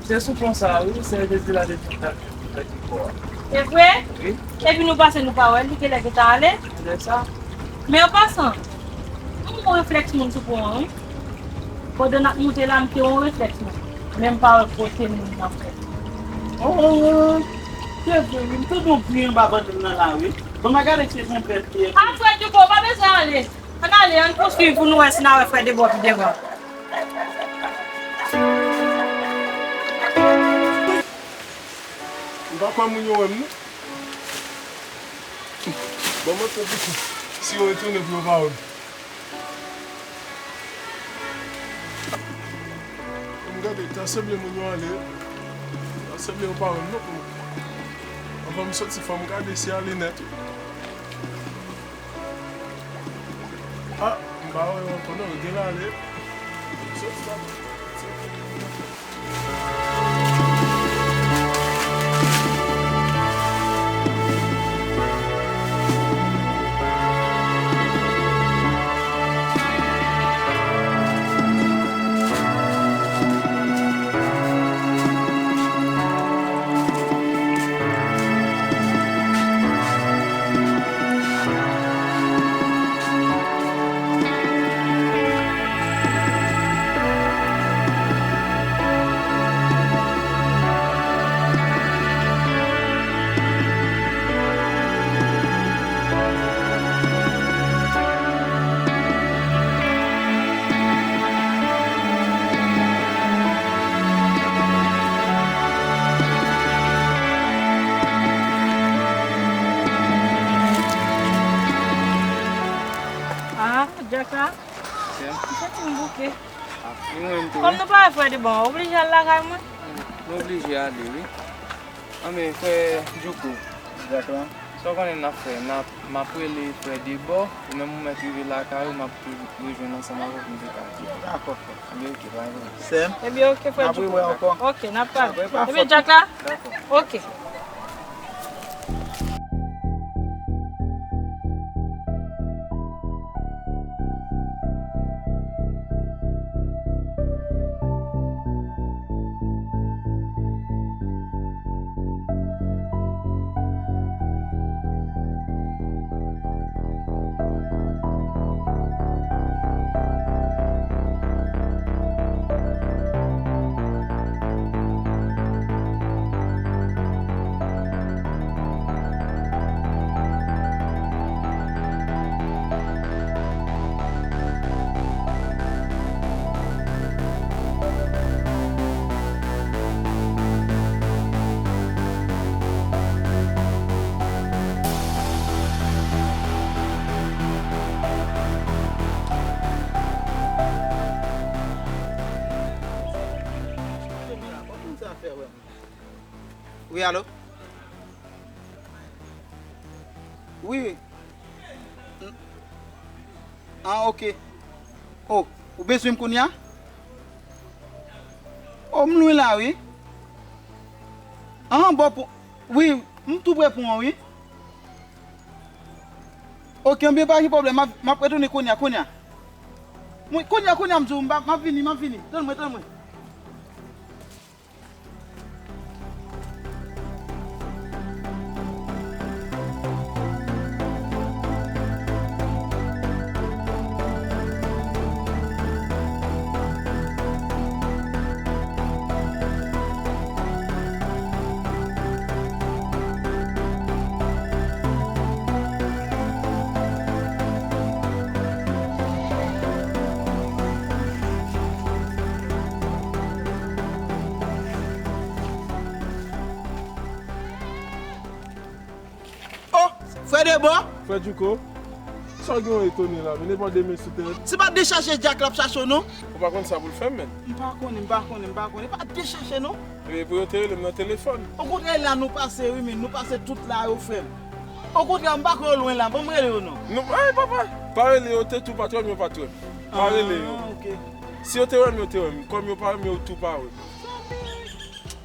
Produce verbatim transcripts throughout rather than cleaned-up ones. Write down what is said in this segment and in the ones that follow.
Se sou pon sa a, wi, se de la de tout la, de tout la ki bò a. Se vre? Wi. Epi nou pase nou pa wè l, li genlè gentan ale. Se sa. Men an pasan, yon bon reflèks moun sou pon an, wi. Pandan n ap monte la, m te yon reflèks moun. Men m pa wè kote moun nan fè. Oh, oh, oh. Se vre, wi, m tande yon bri anba bannann nan la, wi. Bon, m a gade si se yon pèp ki. A, frè Djouko, pa bezwen ale. Ann ale, ann pouswiv pou nou wè si n a wè frè Debò pi devan. M pa kwè moun yo wè m, non. Bon, mwen fè piti. Si yo retounen pou yo pa wè m. M gade, ta sanble moun yo ale. Ta sanble yo pa wè m, non. Anvan m soti, fò m gade si ale nèt. Ah, m pa wè yo ankò non, yo genlè ale. Soti la. Ah, Djaka. M santi m bouke. Ah, li menm tou, wi. Kòm nou pa wè frè Debò, oblije al lakay mwen. Nou oblije ale, wi. Anben, frè Djouko. Djaka. Sa w konnen n ap fè, n ap, m ap rele frè Debò, e nan moman ki rive lakay ou, m ap tou rejwenn ansanm avè w pou n te ka di. Dakò, frè. Ebyen, oke, pa gen pwoblèm. Sè m. Ebyen, oke, frè Djouko. N ap rewè ankò. Oke, n ap pale. Apre, pa fòt. Ebyen, Djaka. Dakò. Oke. Wi, alo? Wi, wi. N-, ah, oke. Oh, ou bezwen m kounye a? Oh, m lwen la, wi. Ah, bò pon, wi, m tou pre pon an, wi. Oke, anben pa gen pwoblèm, m ap, m ap retounen kounye a, kounye a. Mwen, kounye a, kounye a, m di w, m ap, m ap vini, m ap vini. Tann mwen, tann mwen. Oh, frè Debò! Frè Djouko, sa w gen w etone la, men depi w demen sou tèt. Se pa dechache Djak la ap chache w, non? Ou pa konn sa pou l fè, menm. M pa konnen, m pa konnen, m pa konnen. Pa dechache, non? E pou yo te rele m nan telefòn. Okontrè, la nou pase, wi, men nou pase tout la yo, frè m. Okontrè, m pa kwè yo lwen la. Ban m rele yo, non. Non, ay, papa, pa rele yo, te tou pa t wè m, yo pa t wè m. Pa rele yo. Ah, oke. Si yo te wè m, yo te wè m. Kòm yo pa wè m, yo tou pa wè m.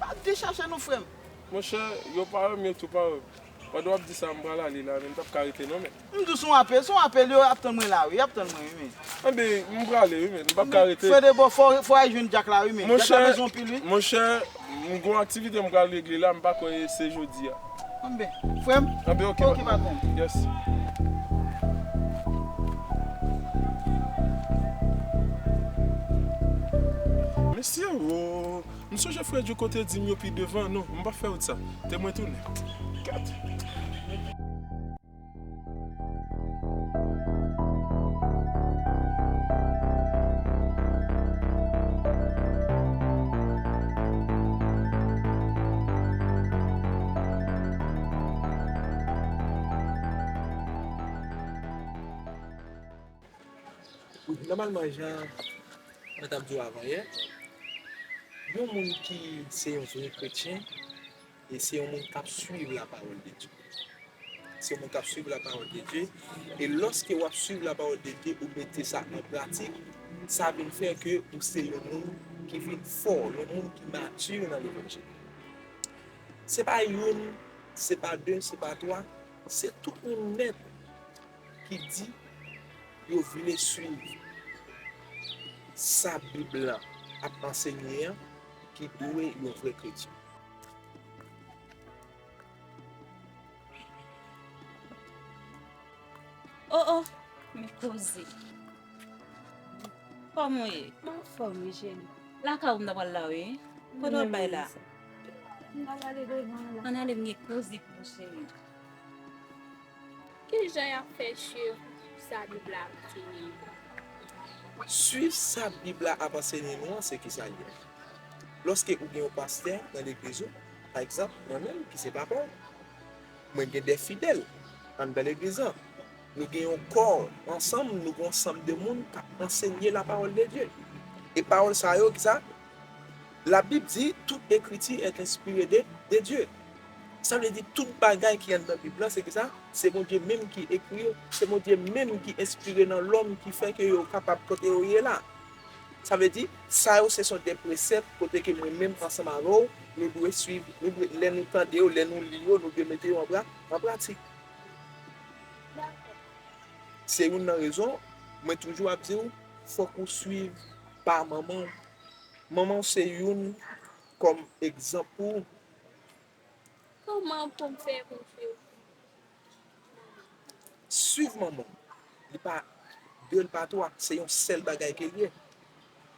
Pa dechache nou, frè m. Monchè, yo pa wè m, yo tou pa wè m. Pandan w ap di sa, m pral ale la, men m p ap ka rete non, men. M di w se yon apèl, se yon apèl, yo ap tann mwen la, wi, y ap tann mwen, wi, men. Anben, m prale, wi, men, m p ap ka rete. Frè Debò, fò, fò w al jwenn Djak la, wi, men. Djak la bezwen w anpil, wi. Monchè, m M gon aktivite m pral regle la, m pa kwè se jodi a. Anben, frè m. Anben, ok, ok, patwon. Yes. Mesye, o, m sonje frè Djo kote di m yo pi devan. Non, m p ap fè wout sa. Te mwen tounen. Gad. Wi, nòmalman, jan mwen t ap di w avan yè, yon moun ki se yon vre kretyen, e se yon moun k ap suiv lapawòl de Dye. Se yon moun k ap suiv lapawòl de Dye. E lòske w ap suiv lapawòl de Dye, ou mete sa an pratik, sa vin fè ke ou se yon moun ki vin fò, yon moun ki mati nan levanjil. Se pa youn, se pa de, se pa twa, se tout moun nèt ki di yo vle suiv sa Bib la ap ansenye an, ki dwe yon vrè kretyen. Oh, oh, men koze. Kòman w ye? M anfòm, wi, cheri. Lakay ou m ta pral la, wi. Kote w ap bay la? M pral ale devan la. Ann ale, m gen koze pou nou, cheri. Ki jan y ap fè suiv sa Bib la ap ansenye nou? Suiv sa Bib la ap ansenye nou an, se kisa l ye? Lòske ou gen yon pastè nan legliz ou, pa egzanp, mwen menm ki se papa w, mwen gen de fidèl anndan legliz lan. Nou gen yon kò ansanm, nou gen yon sanm de moun k ap ansenye lapawòl de Dye. E pawòl sa yo, kisa? Labib di, tout ekriti est inspiré de, de Dieu. Sa vle di tout bagay ki anndan Bib lan, se kisa? Se Bondye menm ki ekri yo. Se Bondye menm ki enspire nan lòm ki fè ke yo kapab kote yo ye la. Sa vle di, sa yo se son de presèp kote ke mwen menm ansanm avè w, nou dwe suiv, nou dwe, lè nou tande yo, lè nou li yo, nou dwe mete yo an pra-, an pratik. Se youn nan rezon, mwen toujou ap di w, fòk ou suiv pa manman w. Manman w se youn kòm egzanp pou ou. Kòman pou m fè pou m suiv? Suiv manman w. Li pa de, li pa twa. Se yon sèl bagay ke l ye.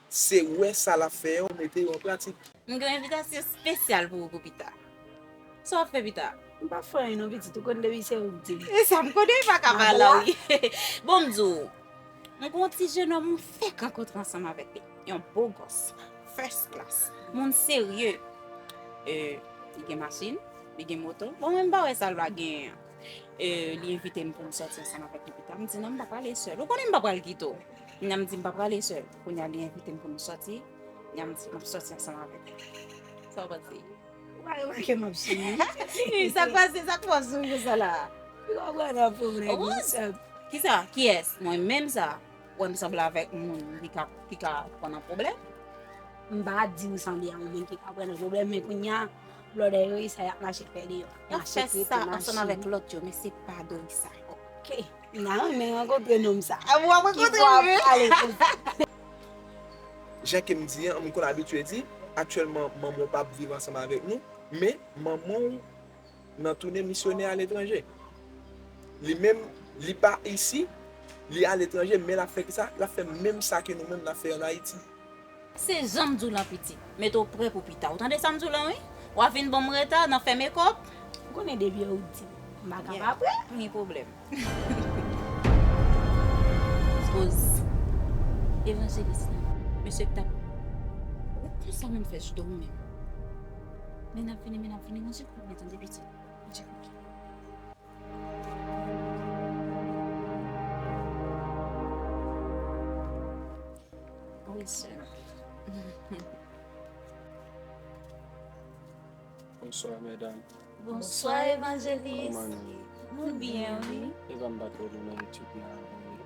Se wè sa l ap fè yo, mete yo an pratik. M gen yon envitasyon espesyal pou ou pou pita. Sa w ap fè pita? M pa fè anyen non pitit, ou konn depi se ou k di m. E sa m konnen, pa ka pa la, wi. Bon, m di w, m gen yon ti jenòm m fèk rankontre ansanm avèk li. Yon bo gòs, first class, moun serye. E, li gen machin, li gen moto. Bon, mwen m pa wè sa l pa genyen an. E, li envite m pou m sòti ansanm avèk li pita. M di non, m pa prale sèl. Ou konnen m pa pral kite w. Kounya m di m pa prale sèl. Kounya li envite m pou nou sòti. Kounya m di m ap sòti ansanm avèk li. Sa w panse? Ou pa remake m ap souri? Sa k pase? Sa k fè w souri konsa la? Ou konprann nan pwoblèm, wi. Kisa? Kiyès? Mwen menm sa? Ou wè m sanble avèk moun ki ka, ki ka pran nan pwoblèm? M pa di ou sanble a yon moun ki ka pran nan pwoblèm, men kounya, blòdè yo, sa y ap mache fè deyò. Y ap fè sa ansanm avèk lòt yo, men se pa Dorisa. Ok. M ta renmen rankontre nonm sa. A, w ap rankontre l, wi. Ki pou ap pale konsa. Jan ke m di an, m konn abitye di, aktyèlman, manman w p ap viv ansanm avèk nou, men manman w nan tounen misyonè aletranje. Li menm, li pa isi, li aletranje, men l ap fè kisa? L ap fè menm sa ke nou menm n ap fè ann Ayiti. Se jan m di w lan pitit, mete w prè pou pita. Ou tande sa m di w lan, wi? W a vin ban m reta nan fè mekòp. Ou konnen depi ou di m pa ka pa prè. Pa gen pwoblèm. Koz. Evanjelis la, mesye k t ap, ou konsa menm fè chita w menm. Men n ap vini, men n ap vini, ranje kòb li tande pitit. Ranje kòb li. Wi, sè. Bonswa, medam. Bonswa, evanjelis. Kòman nou ye? Nou byen, wi. Epa m pa t wè nou nan etid la avan yè.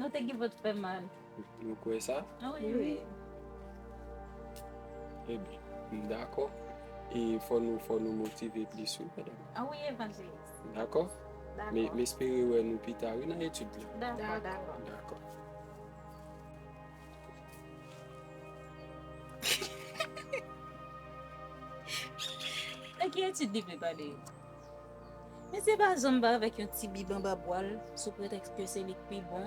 Nou te gen vant fè mal. Nou kwè sa? A wi, wi. Ebyen, m dakò. E fò nou, fò nou motive plis, wi, medam. A wi, evanjelis. Dakò? Dakò. M, m espere wè nou pita, wi, nan etid la. Dakò, dakò. Dakò. Ki etid li vle pale yo? Mesye pa janm ba avèk yon ti bib anba bwa l, sou pretèks ke se li k pi bon,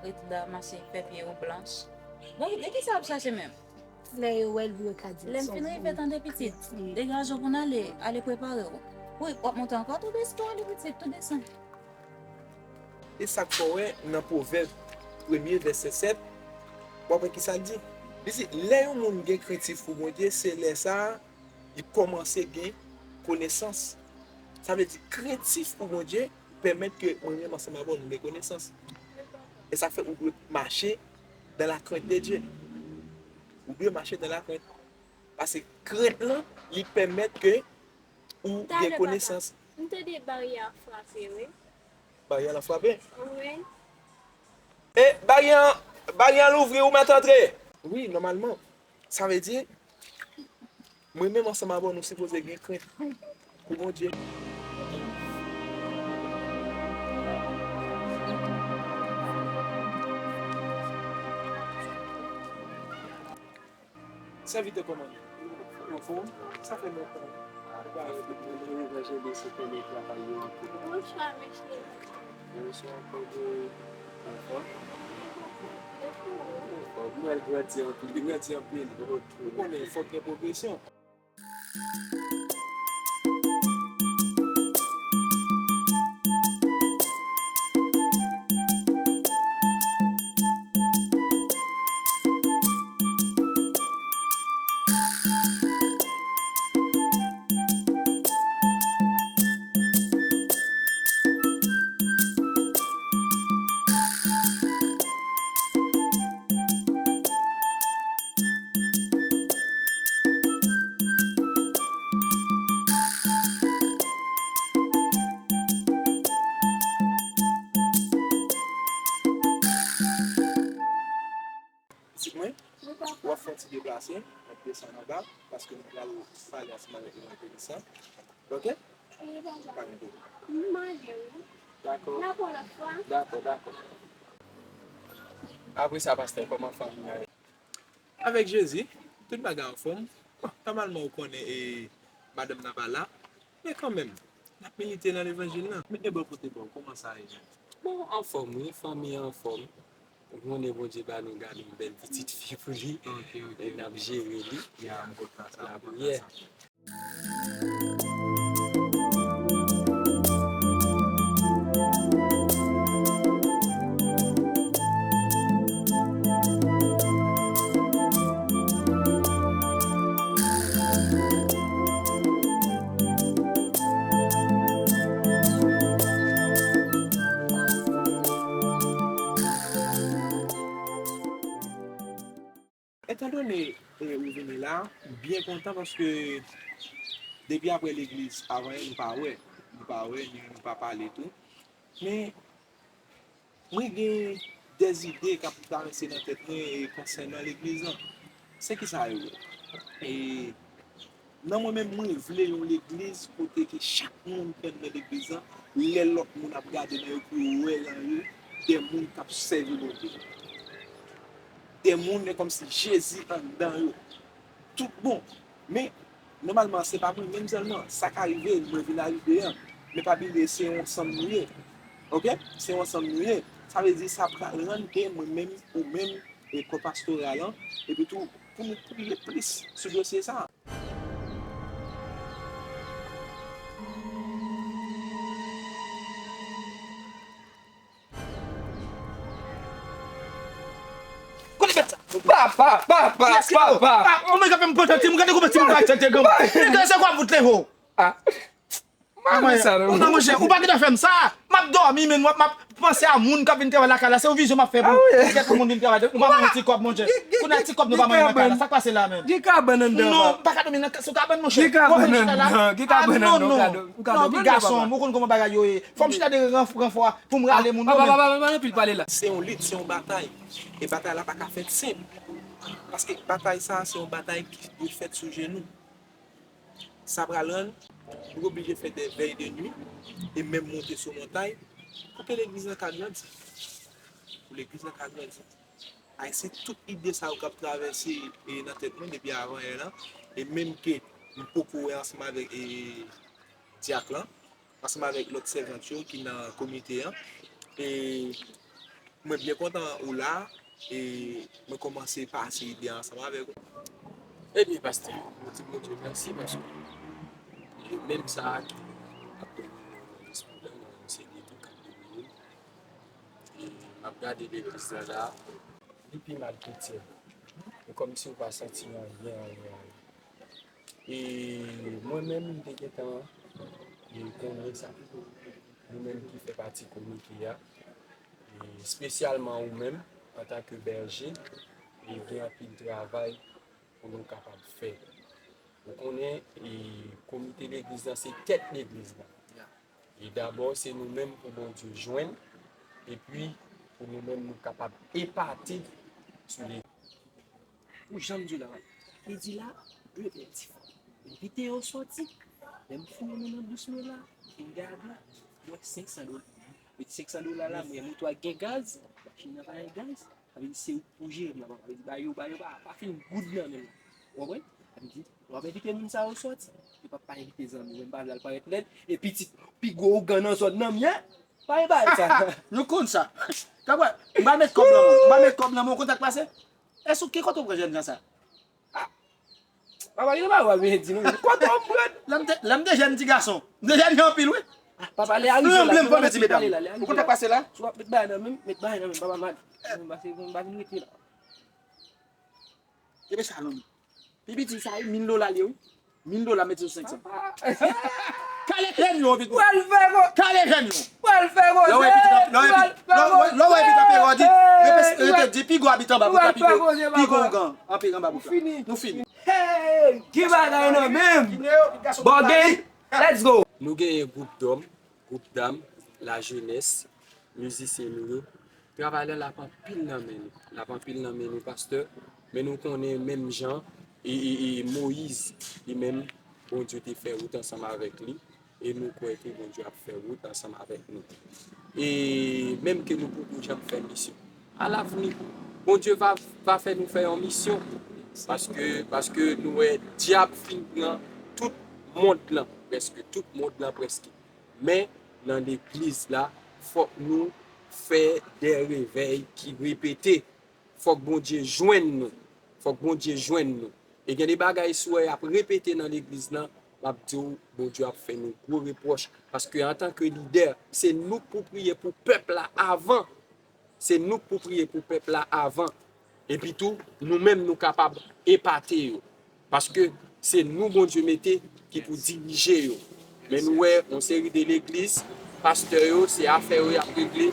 ret la, mache, fè pye yo blanch. Bon, de ki sa w ap chache menm? Lè yo wè l, yo ka di l se yon moun kreyatè. Lè m fin rive, tande pitit, degaje w pou n ale, ale prepare w. Wi, w ap monte ankò, tou desann, ale pitit, tou desann. E sa k fè w wè nan Pwovèb premye vèsè sèt, w ap wè ki sa l di. Li di, lè yon moun gen krentif pou Bondye, se lè sa a li kòmanse gen konesans. Sa vle di, krentif pou Bondye pèmèt ke mwen menm ansanm avè w nou gen konesans. E sa fè ou dwe mache dans la crainte de Dieu. Ou dwe mache dans la crainte. Paske krent lan, li pèmèt ke ou gen konesans. Talè, papa, m tande baryè a frape, wi. Baryè lan frape? Wi. E baryè an, baryè an louvri, ou mèt antre. Wi, nòmalman. Sa vle di, mwen menm ansanm avè w, nou sipoze gen krent pou Bondye. Sèvitè, kòman nou? Anfòm? Sa fè lontan. Evanjelis, ou konnen travay yo anpil. Bonswa, mesye. Bonswa, kòman nou? Anfòm? Anfòm. Mwen grandi anpil, li grandi anpil. Ou konnen, fòk gen pwogresyon. Pitit mwen, w ap fè yon ti deplase, w ap desann anba, paske nou pral pale ansanm avèk evanjelis la. Oke? Pa gen pwoblèm. Dakò. Dakò, dakò. Apre sa, pastè, kòman fanmi a ye? Avèk Jezi, tout bagay anfòm. Bon, nòmalman, ou konnen, e, madanm nan pa la, men kanmenm, n ap milite nan levanjil lan. Men e bò kote pa w, kòman sa ye menm? Bon, anfòm, wi, fanmi an anfòm. Ou konnen Bondye ba nou gade yon bèl pitit fi pou li. Oke, oke, oke. E n ap jere li. Ya, m kontan sa, m kontan sa. Lapriyè. Etandone, e, ou vini la, m byen kontan paske depi apre legliz, avan yè, nou pa wè. Nou pa wè, nou, nou pa pale tou. Men, mwen gen dèzide k ap travèse nan tèt mwen, e, konsènan legliz lan. Se kisa yo ye? E, nan mwen menm, mwen vle yon legliz kote ke chak moun k antre nan legliz lan, lè lòt moun ap gade nan yo pou yo wè nan yo de moun k ap sèvi Bondye. De moun, e kòmsi Jezi anndan yo. Tout bon. Men, nòmalman, se pa mwen menm sèlman. Sa ka rive, mwen vin arive an. Men pa bliye, se yon ansanm nou ye. Oke? Se yon ansanm nou ye. Sa vle di, sa pral rann ke mwen menm, ou menm, e kò pastoral lan, epi tou, pou nou priye plis sou dosye sa a. Kote fèt sa? Pa, pa, pa, pa, pa, pa. Ah, oh, men ka fè m pran timoun, gade kòman timoun pa tande granmoun. Nèg, se kwa bout levo? Ah. Ah, mwen, sa, non, non, monchè, ou pa gentan fè m sa. M ap dòmi, men m ap, m ap panse a moun k ap vin travay lakay la. Se yon vizyon m ap fè pou kèk moun vin travay. Ou pa ban yon ti kòb, monchè. Kounye a ti kòb nou pa manyen lakay la. Sa k pase la menm? Gen kabann anndan. Non, m pa ka dòmi nan sou kabann, monchè. Gen kabann anndan. Gen kabann anndan. Ou ka dòmi anndan, papa. Non, ti gason, ou konn kòman bagay yo ye. Fò m chita de ranfò pou m rale moun yo menm. Papa, papa, papa, anpil pale la. Se yon lit, se yon batay. E batay la pa ka fèt senp. Paske batay sa, se yon batay ki dwe fèt sou jenou. Sa pral rann nou oblije fè de vèy de nwi e menm monte sou montay pou ke legliz lan ka grandi. Pou legliz lan ka grandi. Ay, se tout ide sa yo k ap travèse, e, nan tèt mwen depi avan yè lan. E menm ke M poko wè ansanm avèk, e, dyak lan, ansanm avèk lòt sèvant yo ki nan komite an. E mwen byen kontan ou la, e mwen kòmanse pase ide ansanm avèk ou. Ebyen, pastè, nou di Bondye mèsi paske, e, menm sa a ki ap domine nan lespri lan, se li tou k ap domine. E m ap gade legliz lan la, li pi mal ke tyè. E kòmsi w pa santi anyen, anyen, anyen. E mwen menm, m te gentan, e, konnen sa. Nou menm ki fè pati komite a, e espesyalman ou menm, antanke bèje, e gen anpil travay pou nou kapab fè. Ou konnen, e komite legliz lan se tèt legliz lan. E dabò, se nou menm pou Bondye jwenn, epi pou nou menm nou kapab epate sou legliz. Pou jan m di w la, li di la, dwe pèdi fò. Envite yo sòti. Lè m fouye men nan bous mwen la, m gade, m wè senk san dola. Epi senk san dola la, m wè moto a gen gaz, machin nan pa gen gaz. Sa vle di se ou pou jere m la, papa. Sa vle di ba yo, ba yo, pa, pa fin goud nan men l. Ou konprann? Sa vle di, w ap envite moun sa yo sòti. Yo p ap pa envite zanmi, men m pa vle al parèt lèd. E pitit pi gwo ougan nan zòn nan m ye. Pa gen bagay sa. Nou konn sa. Kapab, m pa met kòb nan men w. M pa met kòb nan men w, kontak pase. Èske w ki kote w pran jèn jan sa? Ah, papa, ki nan bagay w ap vin di nou? Kote w pran? Lè m te, lè m te jèn ti gason. M te jèn gen anpil, wi. Ah, papa, lè Arizo la, lè Arizo la. Ou konn sa k pase la? Si w ap met bagay nan men m, met bagay nan men m, papa, m ale. Mwen pase, mwen pa vin rete la. Kenbe sa, non. Pi piti sa, wi, mil dola l ye, wi. Mil dola, mete sou senk san. Kale jèn yo, vit. Pral fè gwo. Kale jèn yo. Pral fè gwo. Lè w wè pitit, lè w wè pitit, lè w wè, lè w wè pitit anpe wè di, yo te di, pi gwo abit anba bout la, pi gwo, pi gwo ougan anpe anba bout la. Nou fini. Hey, gen bagay nan men m. Bògey, let's go. Nou genyen gwoup dòm, gwoup dam, lajenès, mizisyen nou yo. Travay la, l ap anpil nan men nou. L ap anpil nan men nou, pastè. Men nou konnen menm jan, e, e, e Moyiz, li menm, Bondye te fè wout ansanm avèk li. E nou kwè ke Bondye ap fè wout ansanm avèk nou. E menm ke nou poko janm fè misyon, alavni, Bondye va, va fè nou fè yon misyon. Paske, paske nou wè dyab fin pran tout mond lan, prèske tout mond lan, prèske. Men, nan legliz la, fòk nou fè de revèy ki repete. Fòk Bondye jwenn nou. Fòk Bondye jwenn nou. E gen de bagay si w wè y ap repete nan legliz lan, m ap di w, Bondye ap fè nou gwo repwòch. Paske antanke lidè, se nou k pou priye pou pèp la avan. Se nou k pou priye pou pèp la avan. Epi tou, nou menm nou kapab epate yo. Paske se nou Bondye mete ki pou dirije yo. Men nou wè, yon seri de legliz, pastè yo, se afè yo y ap regle.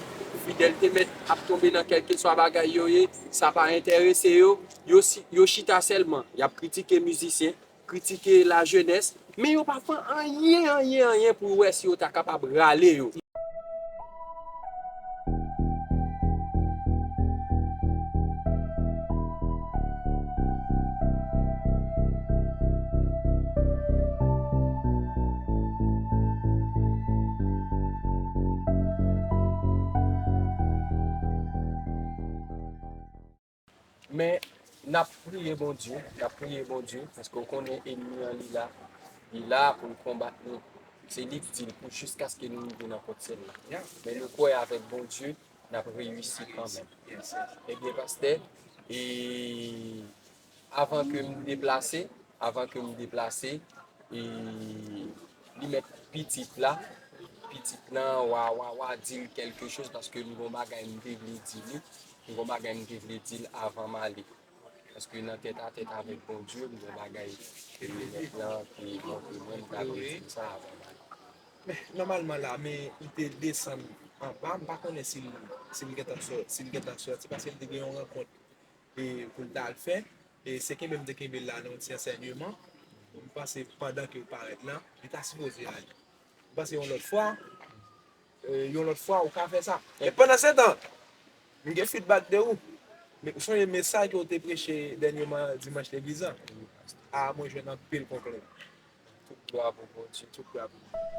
Fidèl te mèt ap tonbe nan kèlkeswa bagay yo ye, sa pa enterese yo. Yo si, yo chita sèlman, y ap kritike mizisyen, kritike lajenès, men yo pa fè anyen, anyen, anyen pou wè si yo ta kapab rale yo. Men, n ap priye Bondye, n ap priye Bondye, paske w konnen ènmi an li la, li la pou l konbat nou. Se li k di l pou jiskaske nou rive nan pòt syèl la. Men nou kwè avèk Bondye, n ap reyisi kanmenm. Ebyen, pastè, e avan ke m deplase, avan ke m deplase, e li mèt pitit la, pitit lan, wa, wa, wa, di l kèlke choz, paske m gon bagay m te vle di li, m gon bagay m te vle di l avan m ale. Paske nan tèt a tèt avèk Bondye, m gon bagay ke m mèt lan, ki montre mwen m ta vle di l sa avan m ale. Men, nòmalman la, men li te desann anba, m pa konnen si l, si l gentan sò-, si l gentan sòti, paske l te gen yon rankont e pou l ta al fè. E se kenbe m te kenbe l la nan yon ti ansèyman. M panse pandan ke w parèt lan, li ta sipoze ale. M panse yon lòt fwa, e, yon lòt fwa, ou ka fè sa. Men pandan se tan, m gen feedback de ou. Men ou sonje mesaj ke w te preche dènyèman dimanch legliz lan? A, mwen jwenn anpil konplè. Tout glwa pou Bondye, tout glwa pou Bondye.